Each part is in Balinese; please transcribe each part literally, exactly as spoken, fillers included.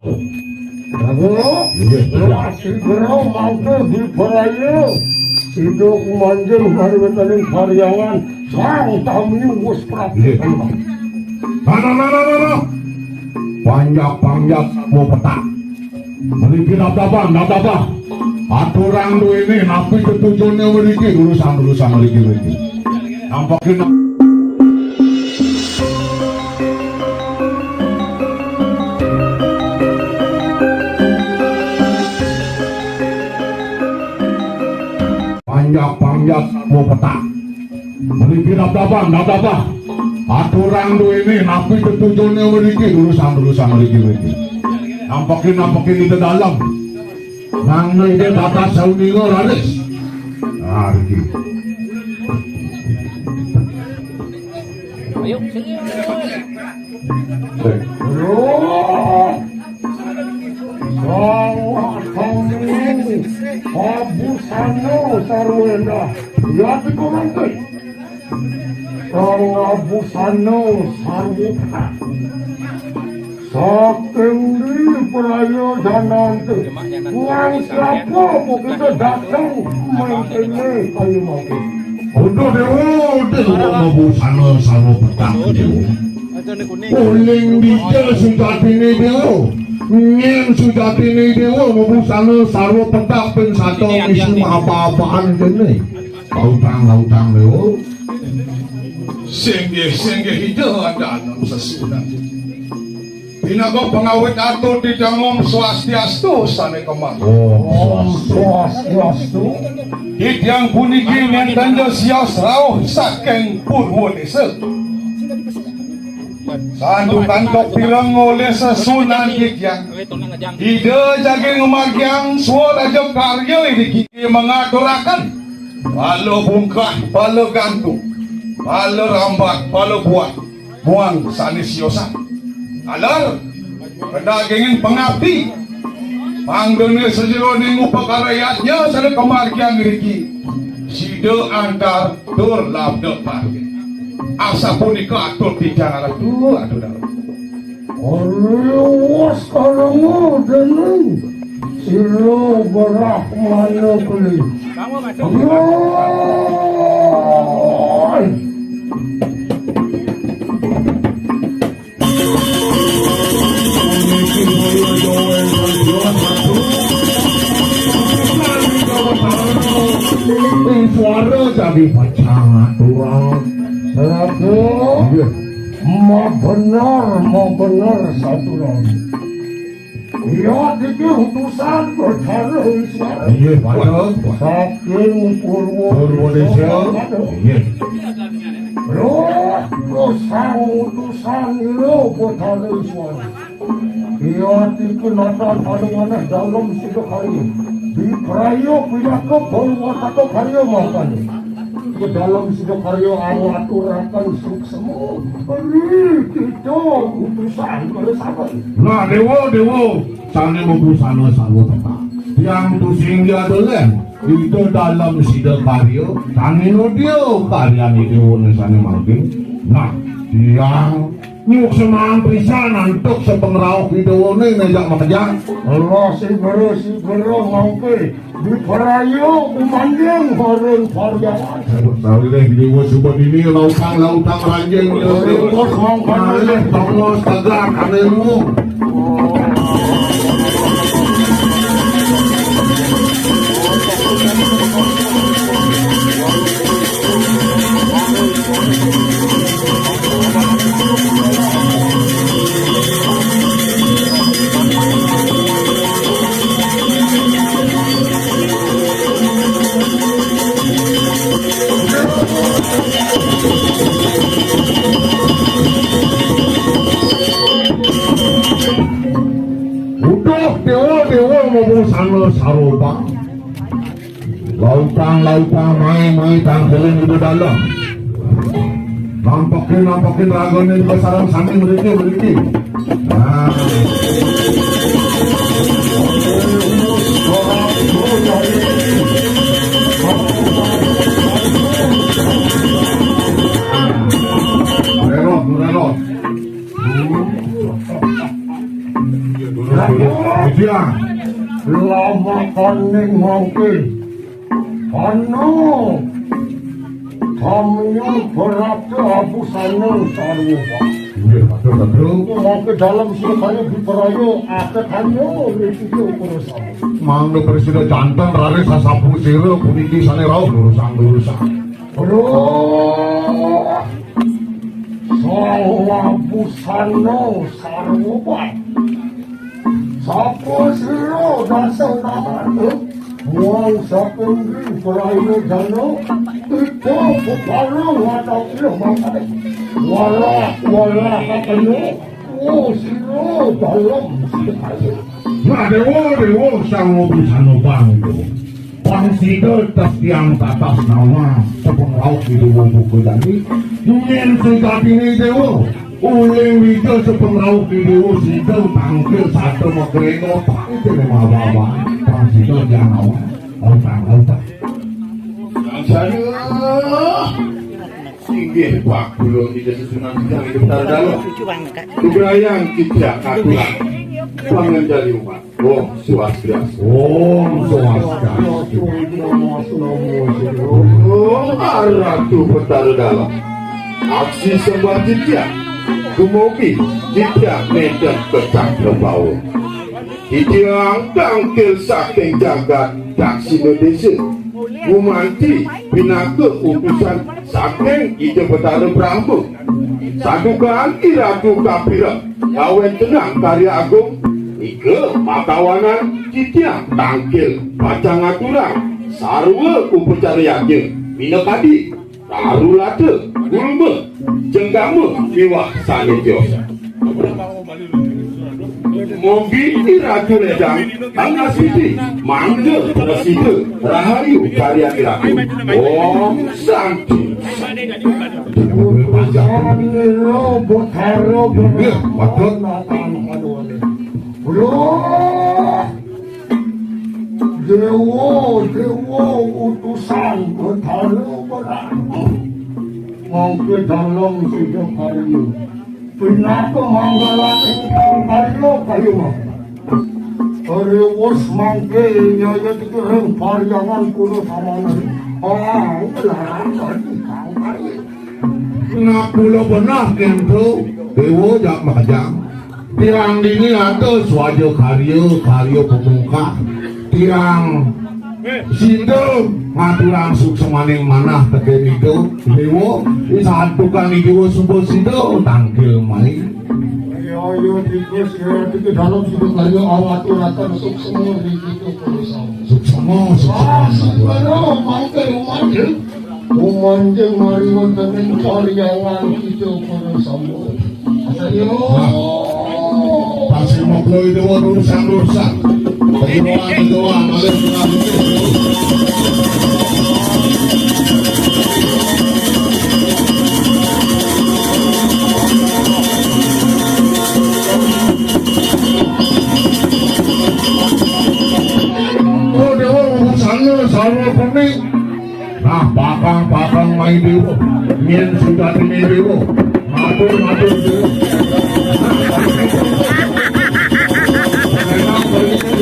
Prabu, inggih, Prabu. Lah, segera mangke diperaya. Sida kumanjeng kari wonten ing parhyangan sang tamiu wis prapta. Inggih. Nah, nah, nah, nah, nah, nah. Panjak-panjak mau petak. Mriki dap-dapan, dap-dapan. Aturang duwene napi tetujune mriki, lurusang, lurusang mriki, mriki. Nampakin panjak-panjak mau petak. Mriki dap-dapan, dap-dapan. Aturang duwene napi tetujune mriki, lurusang, lurusang mriki, mriki. Nampakin, nampakin ida dalem. Nang ida tata sauninga raris. Nah, mriki. Ayo, sini. Loh. Sang Agung Abusana sarwa endah. Ya, tiku mantu. Sang Abusana sarwa. Saking di praya janante. Wong sapa kok kita dateng mengkene kaya mangke. Uduh, Dewa, Dewa, Abusana sarwa petak, Dewa. Uling dija sujatine, Dewa. Yen sujatine, Dewa, Abusana sarwa petak ping sata misu apa-apaan kene. Lautang, lautang, Dewa. Singgih, singgih, Ida Adanem sesuunan. Pinaka pangawit atur titiang Om Swastiastu sane kemawon. Om Swastiastu. Titiang puniki nenten sios rauh saking Purwa Desa. Santukan kepireng olih sesuunan titiang. Ida jagi ngamargiang swaraja karya iriki mangaturaken bala bungkah, bala gantung, bala rambat, bala buah. Muang sane siosan. Taler, kadagingin pangabdi. Pangdene sajeroning upakara yadnya sane kamargiang ngriki. Sida antar tur labda parkir. Asapunika atur titiang Ratu, atur dalu. Aliwas kalango dening sira Brahmana beli. Aduh. Ing suara jadi pecah aturan. Raga, nggih. Mau bener, mau bener saturan. Iya, iki utusan Bathara Iswara. Nggih, Pak. Saking Purwa Purwa Desa. Desa. Nggih. Loh, kok sang utusan lho Bathara Iswara. Iya, iki nata paling aneh dalam Sidakarya. Di Prayo pinaka Bawa Tata Karya mangkane. Ke dalam Sidakarya aku aturaken suksema. Ri kita utusan pada sahabat. Nah, Dewa, Dewa, sane mabusana sarwa petak. Tiang tusing dia dolen. Ida dalam Sidakarya, sane nodya karyane Dewa sane mangkin. Nah, tiang nyuksenang pisan antuk sepengrauh Dewane nejak makejang. Allah si guru, si guru mangke. Diprayo kumanding horeng variawan. Saleh Dewa Subadini, lautang-lautang ranjing. Dewa Subadini. Malih tongos tegak ane luwung. Uduh, dewa-dewa mabusana saroba. Lautang-lautang, mae-mae tangkilin ibu dalam. Nampekin, nampekin ragane ibu sareng sami mriki, mriki. Nah. Rerot, rerot. Terus, Ujang. Lama kaning mangke. Anu, kami berarti Abu Sanang sarwa, Pak. Nggih, betul, betul. Mangke dalem sing kaya diperayu, akeh kaya niki terus. Mangke presida janten raris sasapu sira puniki sane rauh lurusang-lurusang. Aduh. Salah busana sarwa, Pak. Sapa sira dasar namane? Wong saking ndi praine jana? Ida pepara watau iluh mangkane. Walah, walah, kakene. Oh, sira dalem sekali. Nah, dewa, dewa, sang busana bangku. Pang sida tes tiang tatas nama, sepeng rauh di dewa buku tadi. Yen sejatine dewa, uling wija sepeng rauh di dewa sida tangkil satu mekreno, pang itu nama apa-apa. Pang sida tiang nama. Otak, otak. Aduh. Inggih, Pak Guru, Ida sesunan Ida Betara Dalem. Bebrayan kita katuran. Pangendali umat. Om Swastiastu. Om Swastiastu. Om Aratu Betara Dalem. Aksi sembah titiang. Dumugi titiang nenten kecak lebawa. Titiang tangkil saking jagat Daksina Desa. Gumanti pinaka utusan saking Ida Betara Brahma. Santukan Iratu kapireng kawentenan karya agung, nika makawanan titiang tangkil pacang ngaturang sarwa upacara yadnya minakadi tarulata, gulma, jenggama, miwah sanitya. Mugi Iratu Redang Angasuci, mangga prasida rahayu karya Iratu. Om Santi. Nggih, patut. Dewa, dewa, utusan Betara Brahma. Mangke dalem sida karya. Pinaka manggalaning karya kaya mangke. Riwus mangke nyaya tiki ring paryangan kula samaning. Ah, larang tadi kang karya. Nah, kula benah kento, dewa jak makejang. Tirang dini atus waja karya, karya pemungkah. Tirang sinda ngaturang suksemaning manah teken ida, dewa, santukan ida suba sida tangkil mai. Ya, ya, tikus, ya, tikus dalam situ karya awatu ratan suksema di situ. Suksema, suksema, suksema. Mangke umanjing. Umanjing mari wonten ing paryangan kita para sambut. Ayo. Nah, pasti mau play dewa urusan-urusan. Pejuang, pejuang, ayo, pejuang. Oh, dewa urusannya sama pening. Nah, pakang-pakang mai dewa. Yen sudah ini dewa. Matur, matur dewa. Matur, matur.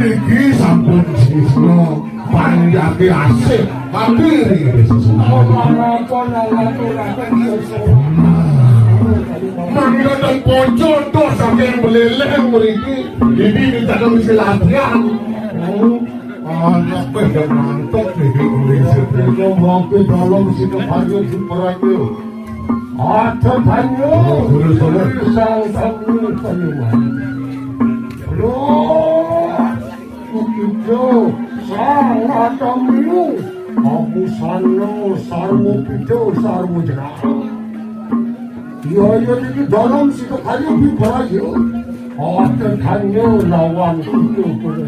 Niki sampun sisna panjake asih. Tapi ring sesuna. Mangga teng ponco tos saking Beleleng mriki. Ini minta kami latihan. Anak wis ngantuk iki kuwi. Yo mangke dalem sing kepayun diperake. Aja banyu. Oh, terus, terus. Sang tangi banyu. Roh, utujo, sang atamu. Aku sana, sarmu pijo, sarmu jerah. Iya, iya, iki dalem sing kepayun diperake. Atetanyo lawan kuda kuda.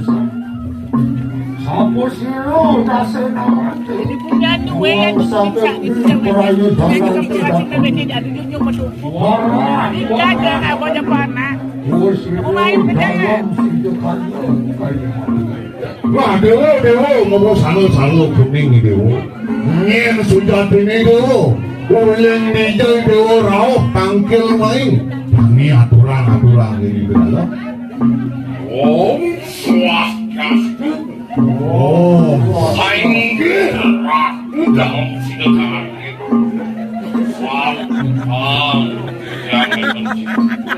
Sapa sira dasena mati? Ini punya anu, eh, yang sampai di perayu dalam tidak. Warah, warah. Kamu main dalam situ. Wah, dewa, dewa, ngomong salo-salo kuning, dewa. Nyen sujatine, dewa. Uleng meja, dewa, rauh tangkil main. Ini aturan-aturan ini, dewa. Om Swastiastu. Oh. Sainggih Ratu dalam sidatangan. Sampun yang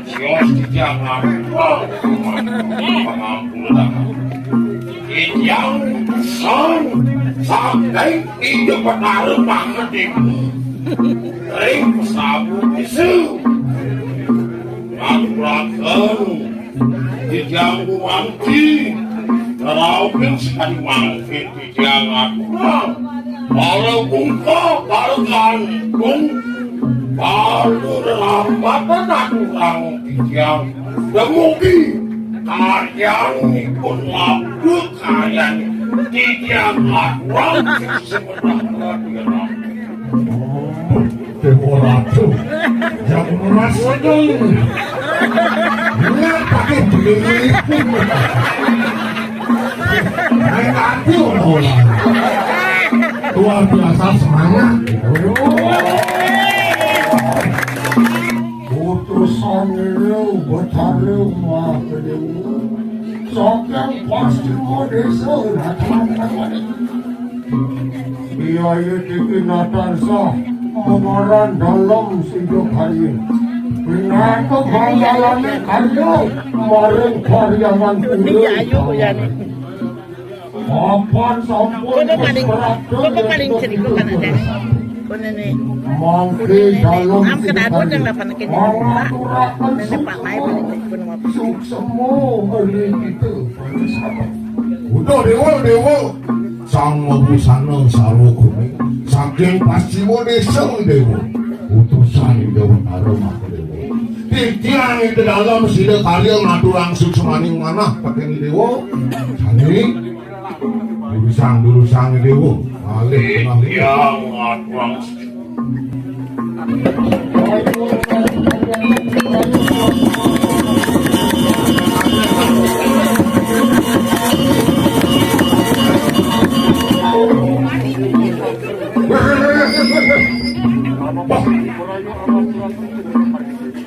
sios titiang Ratu. Pangampun. Titiang utusan saking Ida Betara Mahadéwa. Ring Prabu Bisu. Ngaturaken titiang gumanti, ngrauhin sakadi mangkin titiang ngaturang para bungka, para gantung, para rerambatan aturang titiang. Dumugi karyanipun labda karyan titiang ngaturang sing semedah. Dewa Ratu, yang emas itu. Ingat pakai diri. Naik hati orang-orang. Luar biasa semangat. Utusan lu, Betara Mahadéwa. Saking Pascima Desa datang. Biaya tiki natansah mengaran dalam sida karya. Pinaka banggalane karya maring karyangan pura. Papan sampun. Kono paling, kono paling cerita kan ada. Kono ne. Mangke dalam. Am kena ada yang dapat kene. Mangaturaken. Nenek Pak Mai balik kono apa? Suksema ring kita. Utuh dewa, dewa. Sang mabusana sarwa kuning. Saking Pascima Desa, dewa. Utusan Ida Betara Mahadéwa. Titiang ing dalem sida karya ngaturang suksmaning manah tekeni dewa. Jani durusang, durusang dewa. Malih tengah. Titiang ngaturang.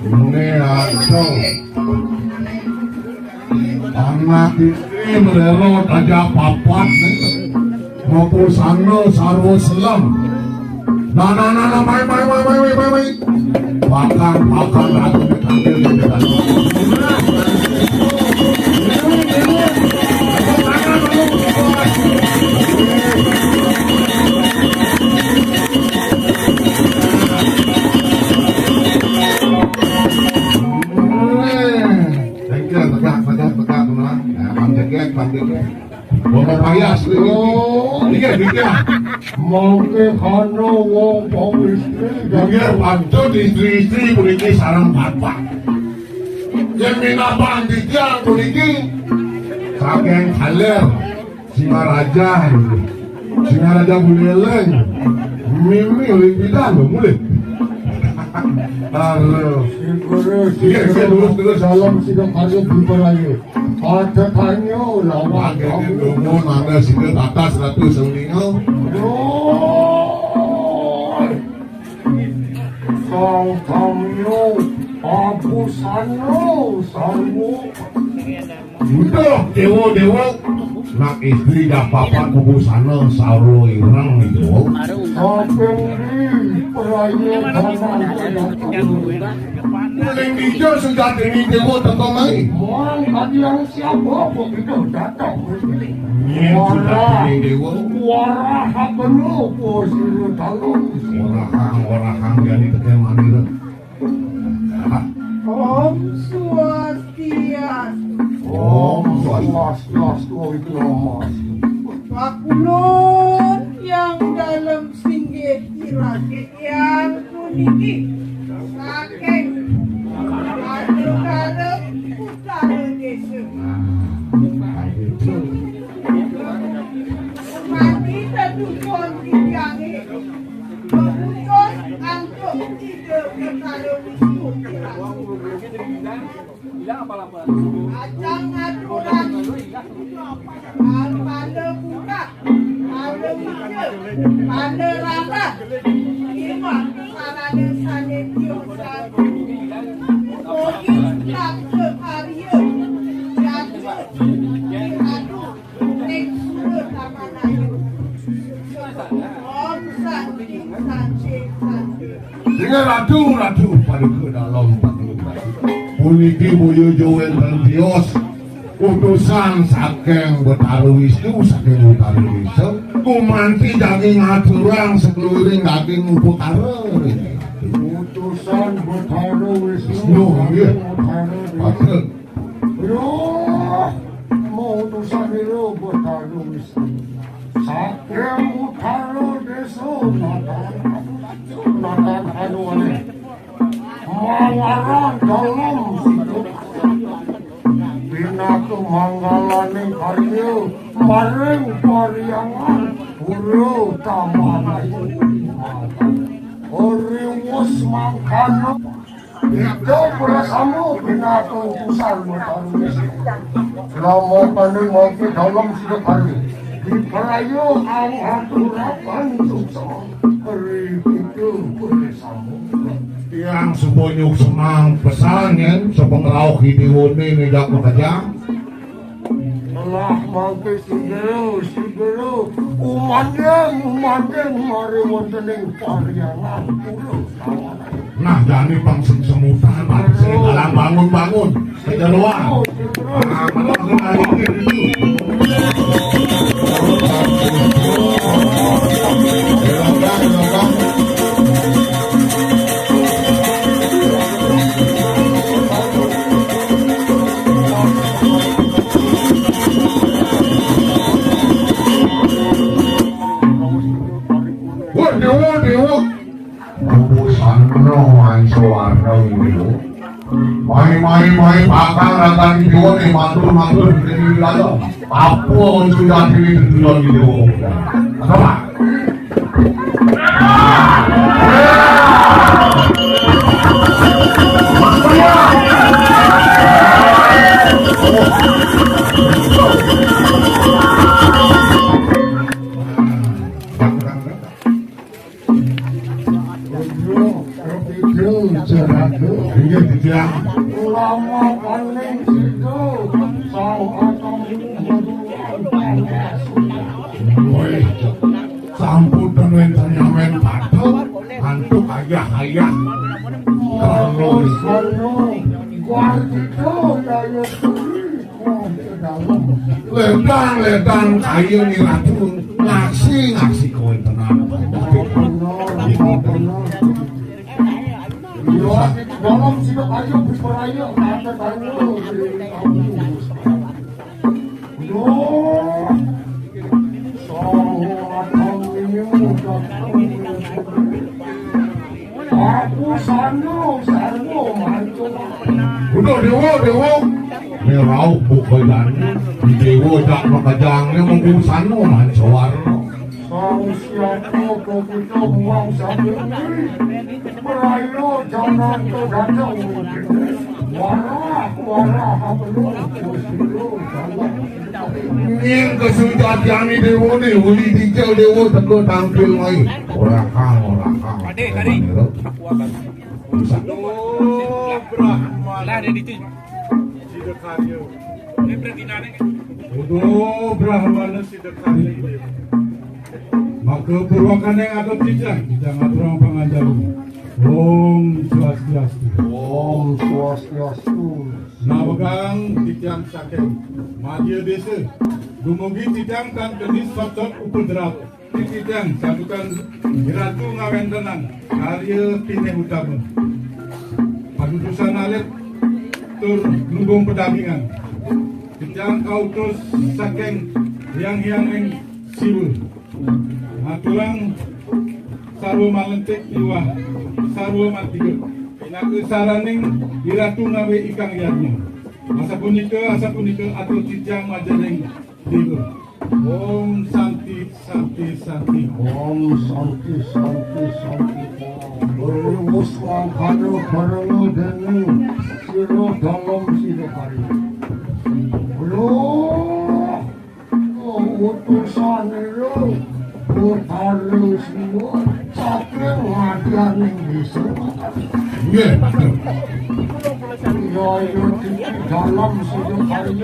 Ini ada. Anak istri merero aja papat. Mapusana sarwa selem. Nah, nah, nah, nah, mai, mai, mai. Pakan, pakan, aku dipanggil, dipanggil. Tegak, tegak, tegak, tegak, teman. Nah, Bang Jegek, Bang Jegek. Bapak Payas, ini. Oh. Tiga, tiga. Mangke kana wong pawistri. Tiga, pantun istri-istri puniki sareng bapak. Yen minabang titiang puniki saking Kaler. Singaraja, Singaraja Buleleng. Mimi oleh bidang lho, mulih. Aduh. Iya, iya, terus, terus. Dalam sida karya buparayu. Ada tanya lawan. Akhirnya kamu. Nunggu nanda sida tatas ratu selinga. Aduh. Sang kamyo abusana sarwa. Udah, dewa-dewa. Nak istri dah papat bubusana sarwa ireng, dewa. Saking di perayaan. Paling bijak sejatine dewa teko mai. Muang kadiang siapa begitu datang. Yen sudah ini dewa. Warah apa lu, bos, lu tahu? Warahang, warahang, jadi tekan manira. Om Swastiastu. Om Swastiastu, Om Swastiastu. Pakulun yang dalam singgih irage yang puniki. Saking Aduh, Aduh, Ajang aturan, pala budak, pala ija, pala rambah, iwang parane sane tiung sagu. Mugi tetap karya, jatuh, diadu, ring sura taman ayu. Om Santi, Santi, Santi. Inggih ratu, ratu, paduka dalem, paduka ratu. Puniki boya ja wenten tios utusan saking Betara Wisnu, saking Utara Desa, gumanti jagi ngaturang sakluwiring daging upakara ring ratu. Utusan Betara Wisnu, Wisnu, saking, nggih, Utara Desa. Patut. Duh, mau utusan ira Betara Wisnu. Saking Utara Desa, natan, natan anu aneh. Mangaran dalem situ. Pinaka manggalaning karya maring Parhyangan Pura Taman Ayu. Riwus mangkana. Ida prasama pinaka utusan Betara Wisnu. Nama kane mangke dalem sidakarya. Dipraya angaturaken suksma. Ri kita prasama. Tiang suba nyuksemang pesan yen sapangrauh Idéwané ngidak makejang. Telah mangke sugera, sugera, umanding, umanding mari wontening Parhyangan Pura. Nah, jani pang sing semutan, mati sing dalam bangun-bangun. Kejaluan. Ah, menang kembali. Wah, dewa, dewa. Bubu sana manca warna ini, dewa. Mai, mai, mai, pakang rakan dewa nih, mantul, mantul, di dalam. Apa sudah diri duluan di dewa? Apa? Inggih, titiang. Lama paling sida, sang atau Woi, sampun ten wénten nyamén patut, antuk ayah-ayah. Kalau ledang-ledang kaya ni ratu, ngaksi-ngaksi kawéntenan. Yo, dalam sida kaya berperaya, kata kaya. Duh, sang atang ini udah aku sanu, sanu mancung. Udah, dewa, dewa. Ini rauh buka jani. Di dewa jak makajangnya mengku sanu mancung warna. Sang siapa kau kita buang sambil ini. Merayu jangan kau datang. Warah, warah, apa lu? Ning kasujatiane dewane, uli dija dewa teka tampil mai. Ora kang, ora kang. Pade, kari. Bisa. Lah, dia di sini. Sida karya. Ini berarti nane, kan? Uduh, Brahmana sida karya. Maka purwakane atur titiang, titiang aturang panganjali. Om Swastiastu. Om Swastiastu. Nawegang titiang saking Madya Desa. Dumugi titiang tan keni socot upadrap. Titiang santukan Ratu ngawéntenang karya pinih utama. Padudusan alit tur nubung pedagingan. Titiang kautus saking hyang-hyanging Siwa. Ngaturang sarwa malentik miwah sarwa mantiga. Pinaka saraning Iratu ngawé ikang yadnya. Asapunika, asapunika atur titiang majaning dewa. Om Santi, Santi, santi. Om santi, santi, santi. Om. Berus mangkana karena dening sira dalem sira kari. Lho, utusan lho, Betara Siwa saking ngadianing desa. Nggih, betul. Ya, ya, di dalam sira kari.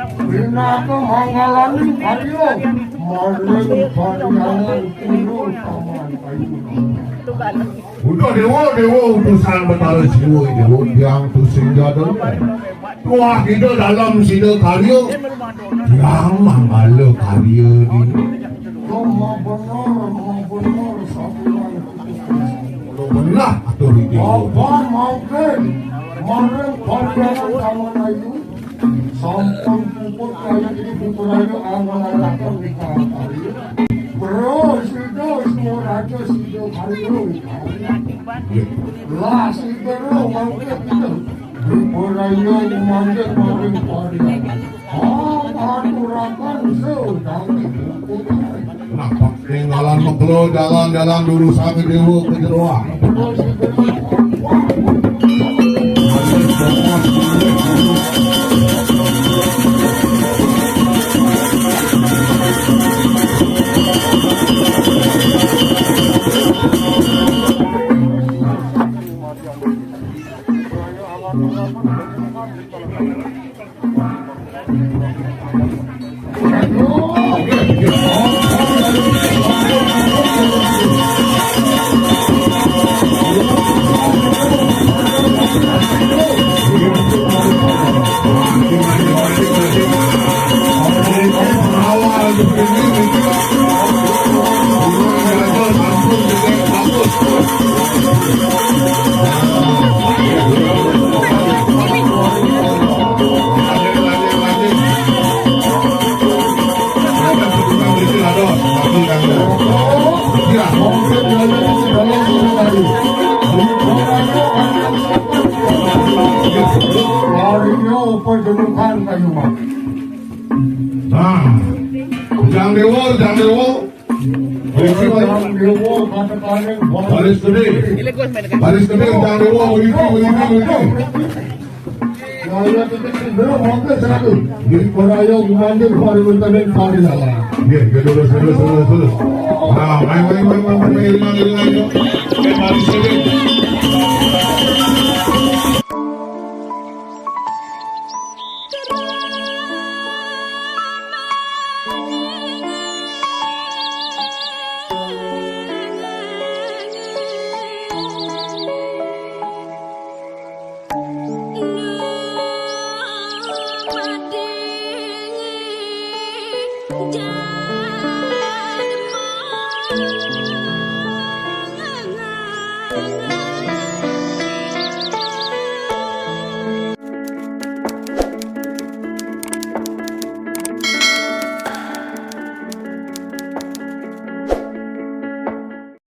Winata manggalaning karya maring Pariangan Pura Taman Kayu. Utuh Dewa, Dewa utusan Betara Siwa, Dewa tiang tusing jadon. Tuah kita dalam sida karya, tiang manggala karya dini. Maha bener, maha bener, sabulan putus. Bener atur iki. Apa mangkin maring Pariangan Taman Ayu? Sampun puput kaya iki pupurane angan-angaken di kawali. Bro, sida, sida raja, sida kayu. Lah, sida ro mangke kita. Pupurane mangke paring parian. Oh, aturaken sedang puput. Nah, tinggalan mekelo dalan-dalan durusane dewa kejeroan. Nah, Jang Dewa, Jang Dewa. Baris gede. Baris gede, Jang Dewa, mriki, mriki, mriki. Jadi, para ayo, gumanti, para wonten ing Pariangan. Nggih, nggih, terus, terus, terus, terus. Nah, ayo, ayo, ayo, ayo, ayo, ayo, ayo. Oke, baris gede.